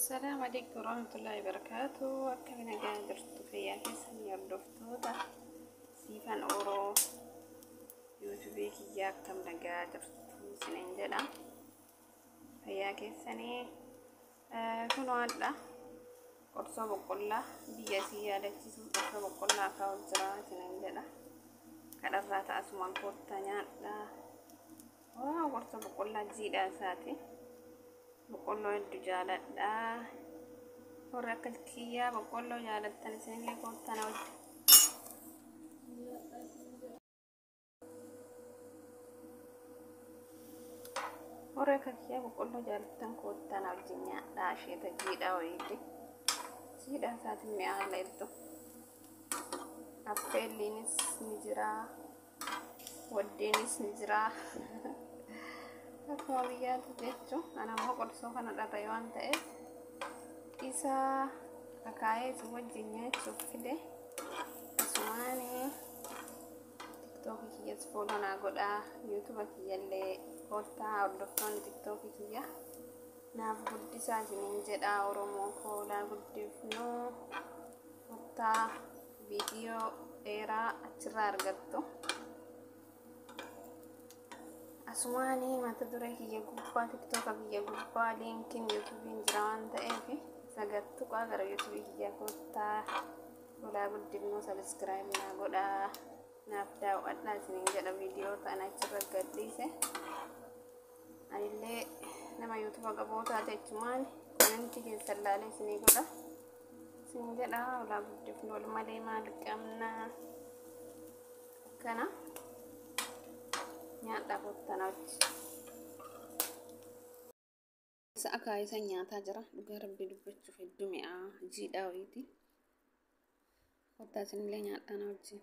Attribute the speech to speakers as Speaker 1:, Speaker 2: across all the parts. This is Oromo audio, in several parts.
Speaker 1: Assalaamu alaikum warahmatullahi wabarakaatu. Akkami nagaa jirtu? Fayyaa keessanii hordoftoota Siifan Oroo yuutuubii kiyyaa, akkam nagaa jirtu isiniin jedha. Fayyaa keessanii. Kunoo hadha qorsoo boqqollaa biyya isii yaadachiisuuf qorsoo boqqollaa kaa'u jira isiniin jedha. Kadharraa ta'asumaan koottaa nyaadhaa. Waa qorsoo boqqollaa jiidhaa isaati. Boqqolloo hedduu jaaladha. Warri akka kiyyaa boqqolloo jaalattan isinillee koottaa na wajjin. Warri akka kiyyaa boqqolloo jaalattan koottaa na wajjin nyaadhaa. Asheeta jiidhaa wayiiti. Jiidhaa isaatiin mi'aala hedduu. Affeelliinis ni jira. Waddeenis ni jira. Akkuma biyyaatti jechuun ana immoo qorsoo kana dharree waan ta'eef isa akaayee isin wajjin nyaachuuf fide. Asumaan tiktookii kiyyas follow naa godhaa, yuutuuba kiyyallee koottaa, hordoftoonni tiktookii kiyya naaf guddisaa isiniin jedha. Oromoo koolaa guddifnuu, koottaa, viidiyoo dheeraa achirraa argattu. Asumaanii mata duree kiyya gubbaa, tiktooka kiyya gubbaa liinkiin yuutuubiin jira waan ta'eef sagattuqaa gara yuutuubii kiyya koottaa, golaa guddifnuu, subscribe naa godhaa, naaf daawwadhaa isiniin jedha. Viidiyoo ta'an achirra gadhiise. Anillee nama yuutuuba qaboo taate achumaan komentii keessan laalee isinii godha isin jedha. Olaa guddifnu, ol malee maal qabna? Akkana nyaadhaa, koottaa na wajji. Isa akaayii san nyaataa jira. Dhugaa rabbii dubbachuuf hedduu mi'aa, jiidhaa wayiiti. Kottaa isinillee nyaadhaa na wajjin.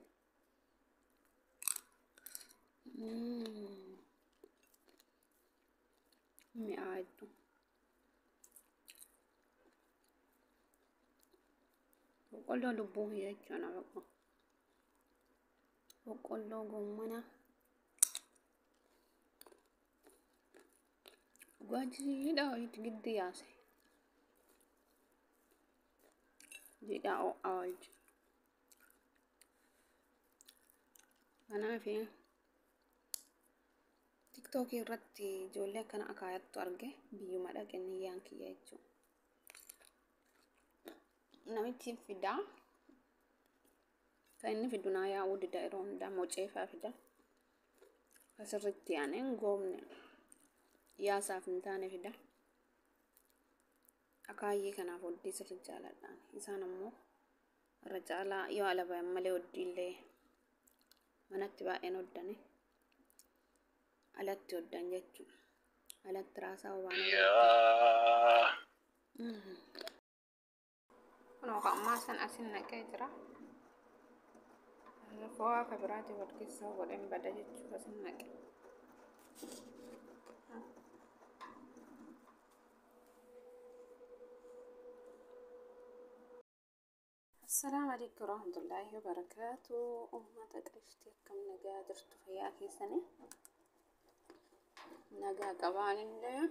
Speaker 1: Mi'aa hedduu. Boqqolloo lubbuu kiyya jechuudha boqqolloo. Boqqolloo goommana. Dhugaa jiidhaa wayiiti giddi yaase. Jiidhaa ho'aa wayiiti. Kanaaf tiktookii irratti ijoollee akkana akaayattu arge, biyyuma dhaqe niyyaan kiyya jechuudha. Namichi fidaa. Kan inni fidu naa yaa'uu dida, yeroo hundaa mocee fa'aa fida. Asirritti yaanee hin goobne, yaasaaf hin taane fida. Akaayyee kanaaf oddii sirri jaaladhaan. Isaan ammoo irra caalaa yoo ala bayan malee oddiillee manatti baay'een oddani. Alatti oddan jechuudha. Alatti raasaa waan.
Speaker 2: Yaa.
Speaker 1: Kunoo ammaa san asin naqee jira. Fo'aa akka biraatii wal keessaa godheen bada jechuudha asin naqe. Assalaamu alaikum warahmatullahi wabarakaatu. Uummata qashtii, akkam nagaa jirtu? Fayyaa keessanii? Nagaa qabaanillee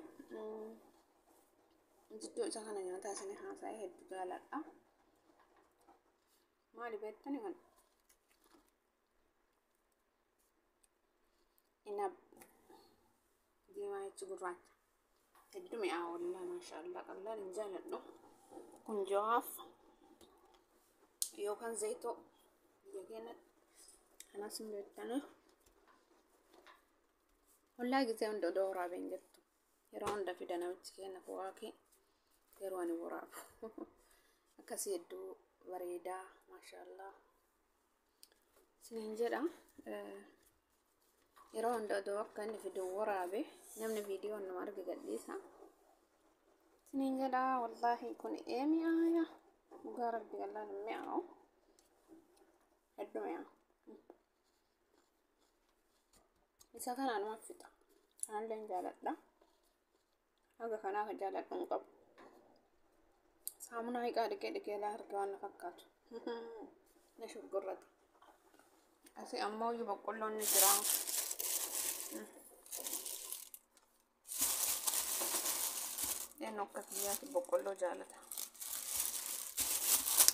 Speaker 1: jidduu isa kana nyaataa isin haasa'ee hedduu jaaladha. Maali beektani kun? Inab diimaa jechi gurraacha. Hedduu mi'aawa wallaahi, maashaallah, qallaan hin jaaladhu. Kun jawaaf yookaan zayitoo biyya keenyatti kanas hin beektanii. Wallaahi gisee hunda odoo waraabeen jettu. Yeroo hunda fida namichi keenya fo'aakee yeroo ani waraabu. Akkasii hedduu bareedaa, maashaallah. Isiniin jedha. Yeroo hunda odoo akka inni fidu waraabe, namni viidiyoo nama arge gadhiisa. Isiniin jedha, wallaahi kun ee mi'aaya. Dhugaa rabbi qallaan hin mi'aawu. Hedduu mi'aawu. Isa kana anuma fixa. Kanallee hin jaaladha. Haga kanaa kan jaaladhu hin qabu. Saamunaa hiqaa dhiqee dhiqee laa harka waan na fakkaatu. Na shuggurrata. Asii ammoo iyyuu boqqolloon ni jira. Eenyu akka kiyyaatti boqqolloo jaalata?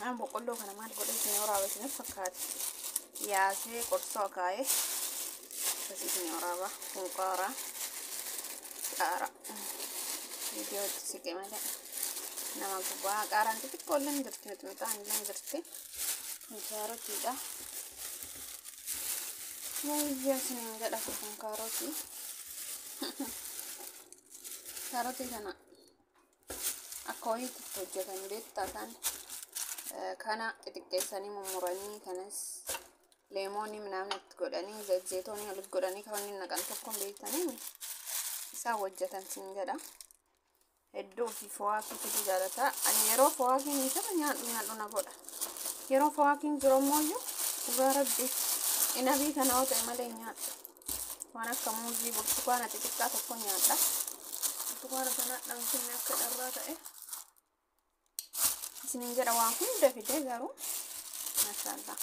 Speaker 1: Aan boqqolloo kana maal godhee isin waraaba isiniif fakkaate? Yaasee qorsoo akaayee akkasii isin waraaba. Kun qaaraa. Qaaraa. Viidiyoo itti siqe malee nama gubbaa qaaraan xixiqqoo illee ni jirti, mixmixaan illee ni jirti. Kun kaarotiidha. Wayyaa isiniin jedha kun kaarotii. Kaarotii kana akka wayiitti itti hojjetan beektaa isaan kana xixiqqeessanii mummuranii kanas leemoonii minaamin itti godhanii zayitoonii walitti godhanii kan inni naqan tokko beektanii isaan hojjetan siin jedha. Hedduu fi fo'aakii fiduu jaalata. Ani yeroo fo'aakiin hin jirre nyaadhu nyaadhu na godha. Yeroo fo'aakiin jiru ammoo dhugaa rabbi inabii kana yoo ta'e malee nyaadhu. Waan akka muuzii burtukaana xixiqqaa tokko nyaadha. Burtukaana kana dhanfinni akka dharraa ta'e. Isiniin jedha waan hunda fide garuu maashaallah.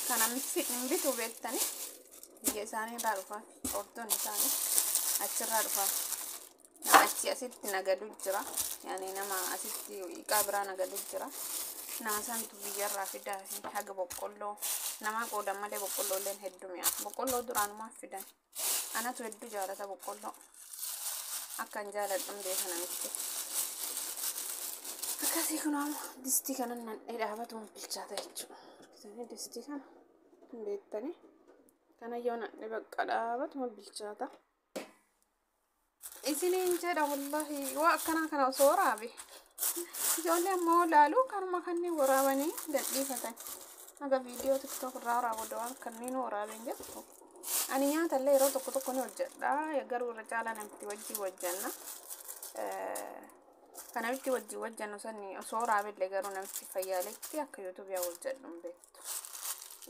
Speaker 1: Kana hin bitu beektanii biyya isaanii irraa dhufaa ordoon isaanii achirraa dhufaa. Nama achi asitti nagadu jira. Yaani nama asitti iqaa biraa nagadu jira. Nama santu biyyarraa fidaa fi haga boqqolloo namaa qoodan malee boqqolloo illeen hedduu mi'a. Boqqolloo duraanumaa fidan. Anatu hedduu jaalata boqqolloo. Akkan jaaladhu beeka namichi. Akkasii kun amma distii kana nandhee dhaabatuun bilchaata jechuudha. Argitanii distii kana hin beektanii. Kana yoo nandhee bakka dhaabatuma bilchaata. Isiniin jedha wallahi waa akkanaa kana osoo waraabe. Ijoollee ammoo laaluu kanuma kanneen waraabanii gadhiifatan. Haga viidiyoo TikTok irraa waraabu waan kanneen waraabeen jettu. Ani nyaata illee yeroo tokko tokko ni hojjedha. Garuu irra caalaa namatti wajjin hojjenna. Kan namitti wajjin hojjennu sani osoo waraabellee garuu namitti fayyaaletti akka yuutuubiyaa hojjedhu hin beektu.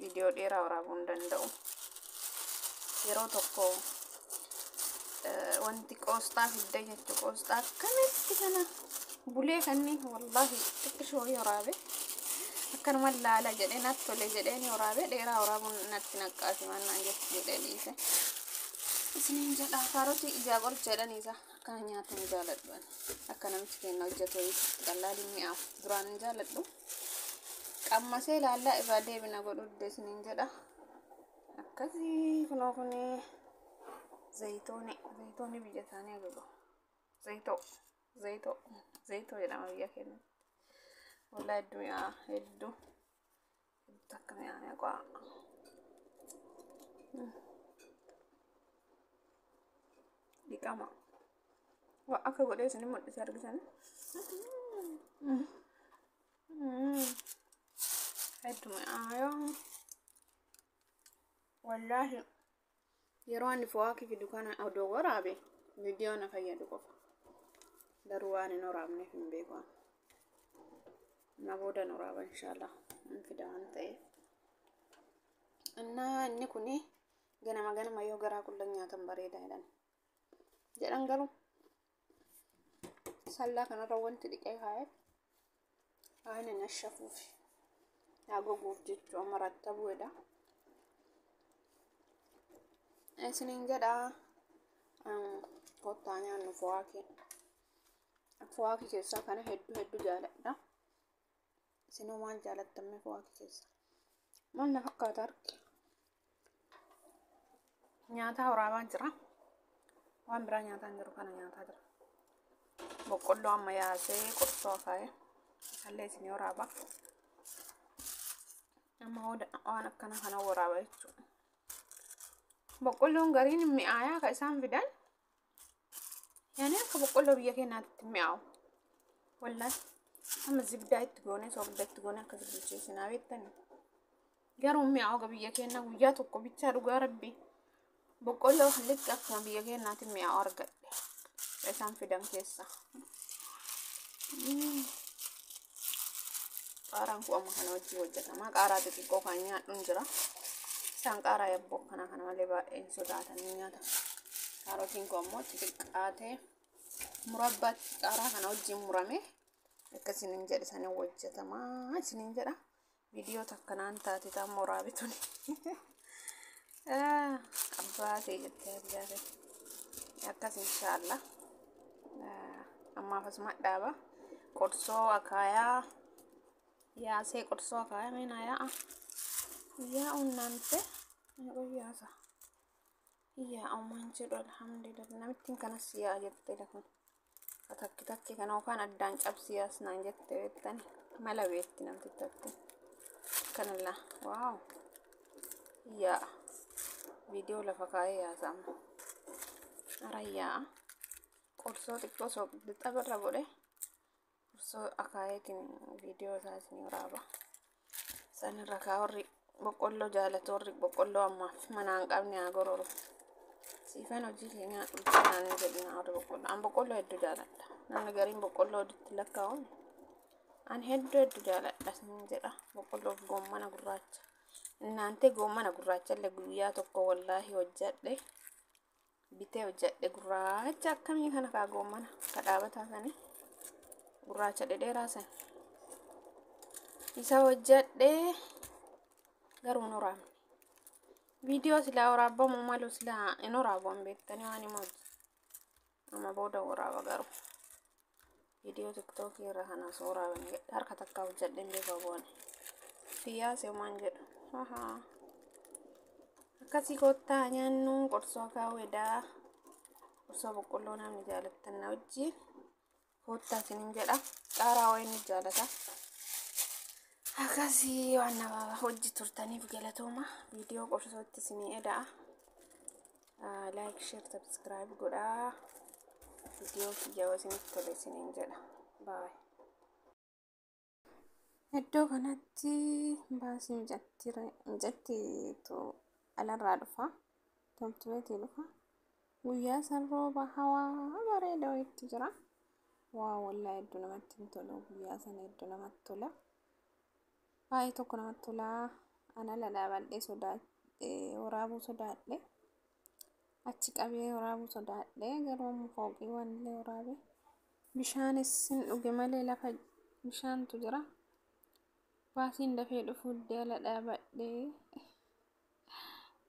Speaker 1: Viidiyoo dheeraa waraabuu hin danda'u. Yeroo tokko wanti qoosxaa fidde jechuudha. Qoosxaa akkanatti kana bulee kanni wallaahi xiqqishoo wayii waraabe. Akkanuma laala jedhee natti tole jedhee ni waraabe dheeraa waraabuun natti naqqaasi mannaan jettu jedhee dhiise. Isiniin jedha kaarotii ijaa qoricha jedhanii isa akkana nyaata hin jaaladhu ani. Akka namichi keenya hojjetu wayiitti qallaaliin mi'aawu duraan hin jaaladhu. Qammasee laallaa irraa deebina godhu isiniin jedha. Akkasii kunoo kuni zayitooni zayitooni biyya isaanii agarru. Zayitoo zayitoo zayitoo jedhama biyya keenya. Wallahi hedduu mi'aa hedduu hedduu takka mi'aa qo'a. Dhiqama. Waa akka godhee isin mul'isa argitan. Hedduu mi'aayaa. Wallaahi yeroo ani fo'aakii fidu kana odoo waraabe viidiyoo na fayyadu qofa. Garuu waan hin waraabneef hin beeku. Na booda hin waraaba inshaallah. Hin fida waan ta'eef. Innaa inni kuni ganama ganama yoo garaa qullaan nyaatan bareeda jedhan. Jedhan garuu sallaa kanarra wanti dhiqee kaa'e waan hin ashafuuf haa goguuf jechuu amma rattabuudha. Isiniin jedha kottaa nyaannu fo'aakii. Fo'aakii keessaa kana hedduu hedduu jaaladha. Isinoo maal jaalattan fo'aakii keessaa? Maal na fakkaata harki? Nyaataa waraabaa jira. Waan biraa nyaataa hin jiru kana nyaataa jira. Boqqolloo amma yaasee qorsoo akaa'e. Isallee isinii waraaba. Amma waan akkana kana waraaba jechuudha. Boqqolloon gariin mi'aayaa ka isaan fidan. Yaani akka boqqolloo biyya keenyaatti mi'aawu. Wallahi amma zibdaa itti goonee soogidda itti goonee akkas bilcheessinaa beektani. Garuu mi'aawu ga biyya keenyaa guyyaa tokko bichaa dhugaa rabbi. Boqqolloo likki akkuma biyya keenyaatti mi'aawu argadhe. Isaan fidan keessa. Qaaraan kun amma kana wajjin hojjetama. Qaaraa xixiqqoo kan nyaadhuun jira. Isaan qaaraa yabboo akkana kana malee baay'een sodaatanii nyaatan. Kaarotiin kun ammoo xixiqqaatee murabbaatti qaaraa kana wajjin murame akka isiniin jedhe sanii hojjetamaa isiniin jedha. Viidiyoo takkanaan taate taammoo waraabituni. Abbaa ta'e jettee ajaa'iba. Akkas inshaallah. Ammaaf asuma dhaaba. Qorsoo akaayaa yaasee qorsoo akaayaa meenaa yaa'a. Yaa'uun naante yaasa. Yaa'umaan jedhu alhamdulillah namittiin kanas yaa'a jettee lafan. Takki takki kana yookaan addaan cabsi yaasnaan jette beektani mala beekti namtitti. Kanalla waaw yaa'a. Viidiyoo lafa kaa'ee yaasa amma. Ara yaa'a. Qorsoo xiqqoo soqixxa godhe qorsoo akaayeetiin viidiyoo isaa isinii waraaba. Isaan irra kaa warri boqqolloo jaalatu warri boqqolloo ammaaf mana hin qabne haa gororu. Siifan hojii keenya dhulchinaan hin jedhina warri boqqolloo. An boqqolloo hedduu jaaladha. Namni gariin boqqolloo hedduutti lakkaa'uun an hedduu hedduu jaaladha sin jedha. Boqqolloof goommana gurraacha. Innaantee goommana gurraacha illee guyyaa tokko wallaahi hojjadhe. Bitee hojjadhe gurraacha akkamii kana kaa goommana ka dhaabataa sanii gurraacha dhedheeraa sani. Isa hojjadhe garuu hin waraabne. Viidiyoo silaa waraabamuu malu silaa hin waraabu beektanii waan hima hojii. Amma booda waraaba garuu. Viidiyoo tiktookii irra kana osoo waraabanii harka takkaa hojjadheen beekaa bu'an. Siyyaasee waan jedhu. Akkasii kottaa nyaannu qorsoo akaawweedhaa. Qorsoo boqqolloo namni jaalattan na wajjin kottaa isiniin jedha. Qaaraa wayii ni jaalata. Akkasii waan nama hojii turtaniif galatooma. Viidiyoo qorsootti isinii eda'a. Like, share, subscribe godhaa. Viidiyoo kiyya yoo isinitti tole isiniin jedha. Baay. Iddoo kanatti baasii mijattiitu alarraa dhufa. Tomtumeetii dhufa. Guyyaa san rooba hawaa bareeda wayiitu jira. Waa wallaahi hedduu namatti hin tolu. Guyyaa sana hedduu namatti tola. Baay'ee tokko namatti tola. Ana ala dhaabadhee sodaadhee waraabuu sodaadhe. Achi qabee waraabuu sodaadhe garuu amma fooqiiwwan illee waraabe. Bishaanis hin dhuge malee lafa bishaantu jira. Baasiin dafee dhufuu didee ala dhaabadhee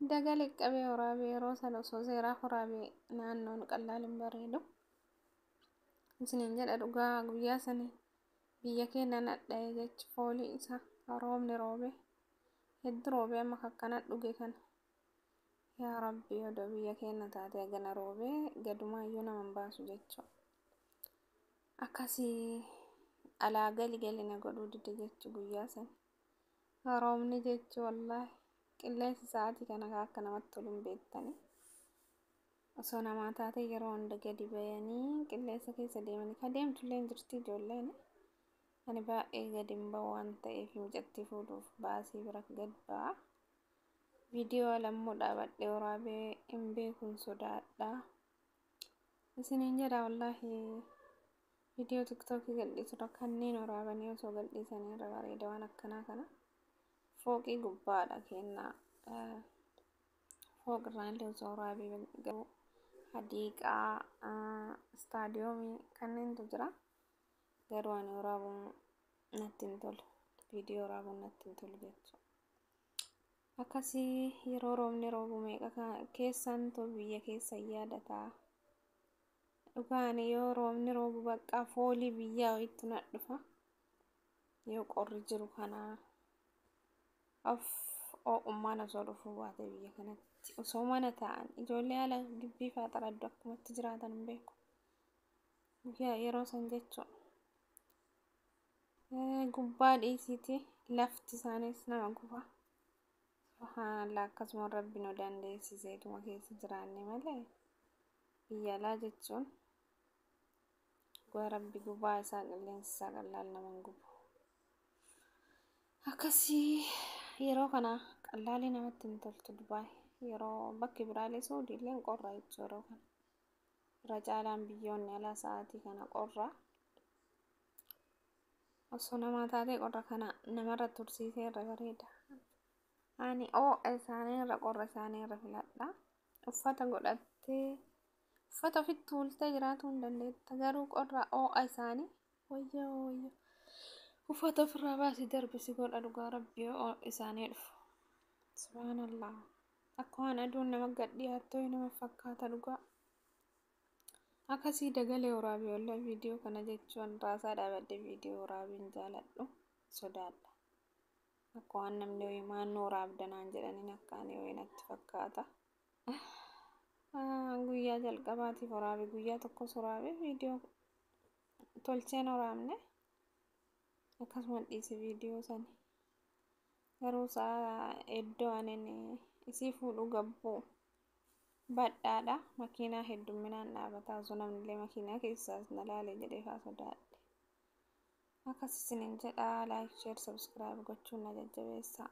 Speaker 1: dagalee qabee waraabee yeroo sana osoo seeraaf waraabee naannoon qallaal hin bareedu. Isiniin jedha dhugaa guyyaa sani biyya keenya nadha'e jechi foolii isaa roobni roobe hedduu roobee amma akkana dhuge kana. Yaa Rabbi odoo biyya keenya taate hagana roobee gadumaayyuu nama hin baasu jechuudha. Akkasii alaa gali gali na godhuu dide jechu guyyaa sana. Roobni jechu wallaahi qilleensi sa'aatii kana akka namatti tolu hin beektani. Osoo namaa taate yeroo hunda gadi bayanii qilleensa keessa deemanii ka deemtullee hin jirti ijoolleen. Ani baay'ee gadi hin ba'u waan ta'eef mijattii fuudhuuf baasii bira gad ba'a. Viidiyoo alammoo dhaabadhee waraabee hin beekuun sodaadha. Isiniin jedha wallaahi viidiyoo tiktookii gadhiisudha kanneen waraabanii osoo gadhiisanii irra bareeda waan akkanaa kana. Fooqii gubbaadha kennaa. Fooqirraan illee osoo waraabee garuu hadiiqaa istaadiyoomii kanneentu jira. Garuu ani waraabuun natti hin tolu. Viidiyoo waraabuun natti hin tolu jechuudha. Akkasii yeroo roobni roobu meeqa keessantu biyya keessa yaadataa. Dhugaan yoo roobni roobu bakka foolii biyyaa wayiitu na dhufa. Yoo qorri jiru kana of ho'ummaan osoo dhufuu baate biyya kanatti osoo mana taa'an ijoollee haala gibbii fa'aa xaraddu akkumatti jiraatan hin beeku. Guyyaa yeroo san jechuudha. Gubbaa dhiisiiti lafti isaanis nama guba. Subhaanallah akkasuma rabbi nu dandeessiseetuma keessa jiraanne malee biyya alaa jechuun dhugaa rabbi gubaa isaa qilleensi isaa qallaal nama hin gubu. Akkasii yeroo kana qallaalii namatti hin toltu Dubaay yeroo bakki biraalee Suudiillee qorra jechuudha yeroo kana. Irra caalaan biyyoonni alaa sa'aatii kana qorra. Osoo namaa taatee qorra kana namarra tursiisee irra bareeda. Ani ho'a isaanii irra qorra isaanii irra filadha. Uffata godhattee uffata ofitti tuultee jiraatuu hin dandeetta. Garuu qorra ho'a isaanii wayyoo wayyoo. Uffata ofirraa baasii darbisi godha dhugaa rabbi yoo isaanii dhufu. Subhaanallah. Akka waan aduun nama gad dhiyaattu nama fakkaata dhugaa. Akkasii dagalee waraabii walaa viidiyoo kana jechuun raasaa dhaabadde viidiyoo waraabiin jaaladhu sodaadha. Akka waan namni wayii maannoo waraabdanaan jedhaniin akka ani wayii natti fakkaata. Guyyaa jalqabaatiif waraabe, guyyaa tokkos waraabe, viidiyoo tolcheen waraabne, akkasuma dhiise viidiyoo sani. Garuu sa'a iddoo anin isii fuudhu gabbuu badhaadha. Makiinaa heddumminaan dhaabata, osoo namni illee makiinaa keessaas na laale jedhee faa sodaadhe. Akkas isinin jedha, like, share, subscribe gochuun na jajjabeessa.